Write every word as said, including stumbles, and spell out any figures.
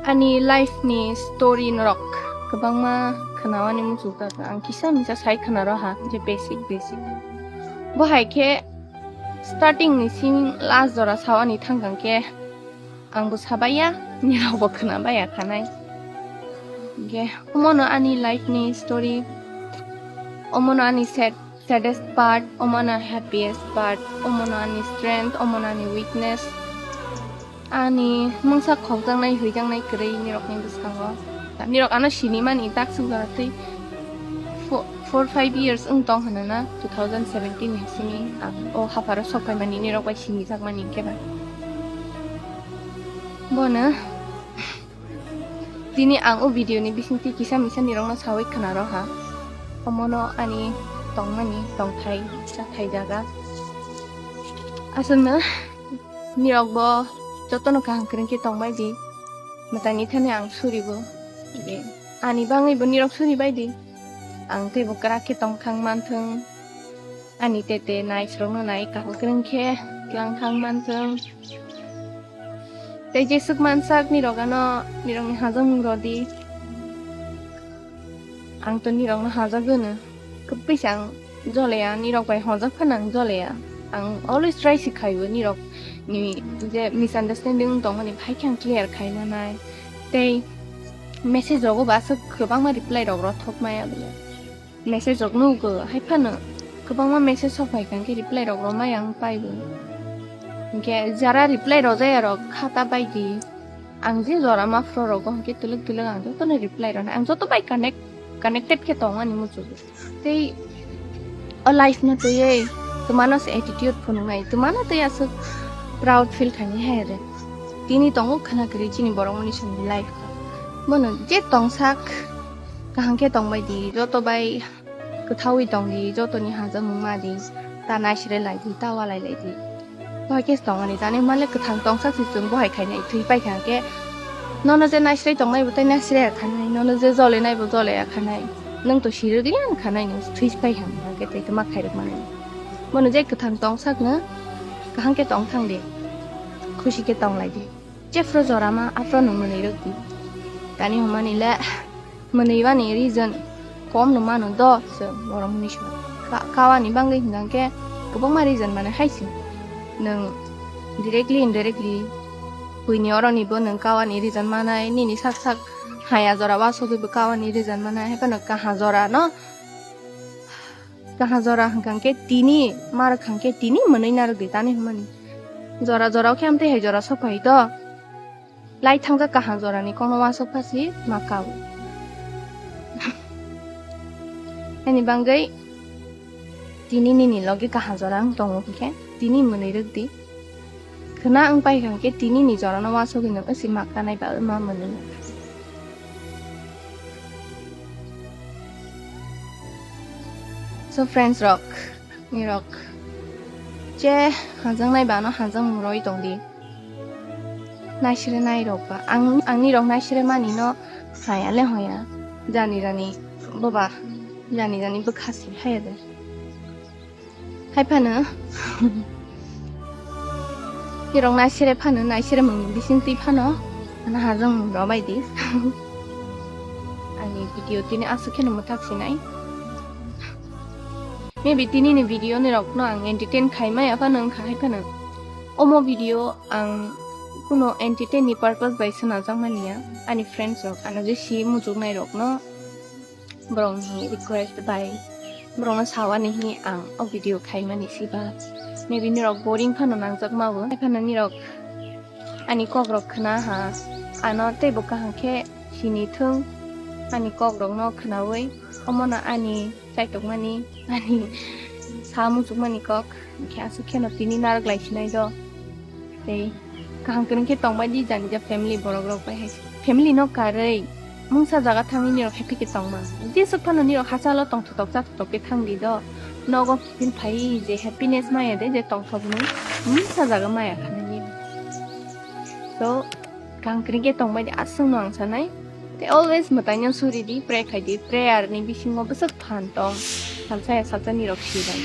Ani life ni story norok kwbangma khwnawani muchungkha, ang kisa misa sai khwnaro ha, je basic basic. Bo hai khe starting ni simi last jora sawani thangkang khe ang bo sabaiya, nirok bo khwnabaiya khanai. Ge, omono ani life ni story, omono ani sad, saddest part, omono happiest part, omono ani strength, omono ani weakness. Ani mungsa khokjaknai, huijaknai kwrwi nirokni bwskango. Nirok ano sinimani tak swk jora twi fo-, four five years wng tong hwnwi na, two thousand seventeen ni simi ang o hapharo sok phaimani nirok bai sinijakmani hwnkhe ba. Bono tini ang o video ni bisingtwi kisa misa nirokno sawi khwnaro ha. Omono ani tongmani tongthai chathai jaga. Aswkno nirok bo jotono kaham kwrwng khe tongbai di. Mwtaini thani ang suribo. Ani bangwi bo nirok suribai di. Ang teibo kwrak khe tongthang manthwng. Ani tete nai srokno nai kaham kwrwng khe tlang thang manthwng. Tei jeswk mansak nirok ano nirokni hajak mung rodi. Ang to nirokno hajak gwnw. Kwpwisa ang joleya, nirok bai hojak phano ang joleya. Ang always try si khaio nirok ni je misunderstanding wng tongmani phai khe ang clear khaina nai. Tei message rogo bo aswk kwbangma reply rok rothok maya bole. Message rok nugo hai phano kwbangma message sok phai kha khe reply rok romai ang paibo. Hinkhe jara reply rojaya rok khata bai di. Ang je jora ma phro rogo hinkhe twlwk twlwk ang jotono reply rwnai. Ang joto bai connect, connected khe tong ani muchungo. Tei o life no twiwi twmano se attitude phunuknai, twmano tei aswk proud feel khainai hai re. Tini tongo khwna kwrwi chini borok mani songni life. Bono je tongsak kaham khe tongbai di, joto bai kwthaui tong di, jotoni hajak mung ma di, ta naisre lai di, ta walai lai di. Bohai khe tongmani tani hwnba le kwthang tongsa si chwng bohai khainai thwi pai kha khe. Nono je naisre tongnai bo tei naisre ya khanai, nono je jole nai bo jole ya khanai. Nwng to sirwk liya khanai, nwng thwi pai kha hwnba khe tei tma khairok mani. Bono je kwthang tongsak no kaham khe tong thang di, khusi khe tong lai di. Jephru jora ma aphro nwng mwnwi rwk di. Tani hwnmani le mwnwi bani reason kom no mano do se borok mwnwi se. Ka-, kawani bangwi hwnkhe kwbangma reason mane hai se. Nwng directly indirectly buini oroni bo nwng kawani reason manai, nini sak sak haya jora wasogwi bo kawani reason manai, hai phano kaha jora no Kaha jora hwnkha khe tini, ma rwkha khe tini mwnwi narwk di tani hwnmani. Jora jora o khe amtwi hai jora sok phai to. Lai thangkha kaha jora ni kokno wasok pha si ma kao. Ani bangwi tini nini logi kaha jora wng tongo hwnkhe tini mwnwi rwk di. Khwna wng pai kha khe tini ni jora no wasogwi nwng si ma kanai ba ma mwnwi. So friends rok, nirok je hanjaknai ba no hanjakmung roi tong di. Naisire nai rok ba, ang, ang nirok naisire mani no haya le hoya, jani jani boba, jani jani bwkha si haya de. Hai phano nirok naisire phano, naisire mung bising twi phano, ano hajong mung rok bai di. Ani video tini aswk kheno mwthak sinai. Maybe tini ni video nirok no ang entertain khai maya phano wngkha, hai phano omo video ang kuno entertain ni purpose bai swnajak mani ya. Ani friends rok ano je si muchuk nai rok no borokni request bai borokno sawani hwnwi ang o video khaimani siba. Maybe nirok boring phano nangjak mawo, hai phano nirok ani kok rok khwna ha, ano teibo kaham khe sini thung, ani kok rok no khwnawi omono ani chaitok mani, ani sa muchuk mani kok, hwnkhe aswk kheno tini narwk lai sinai do. Tei kaham kwrwng khe tongbai di jani ja family borok rok bai hai. Family no karwi mungsa jaga thangwi nirok happy khe tongma. Jeswk phano nirok hachalo tongthotok chathotok khe thang di do. Nogo kiphil phai je happiness maya de je tongthok nung. Mungsa jaga maya khanani. So kaham kwrwng khe tongbai di aswk no ang sanai. Tei always mwtaino suri di, pray khai di. Prayer ni bisingo bwswk phan tong. Salsa ya salsa nirok si bai.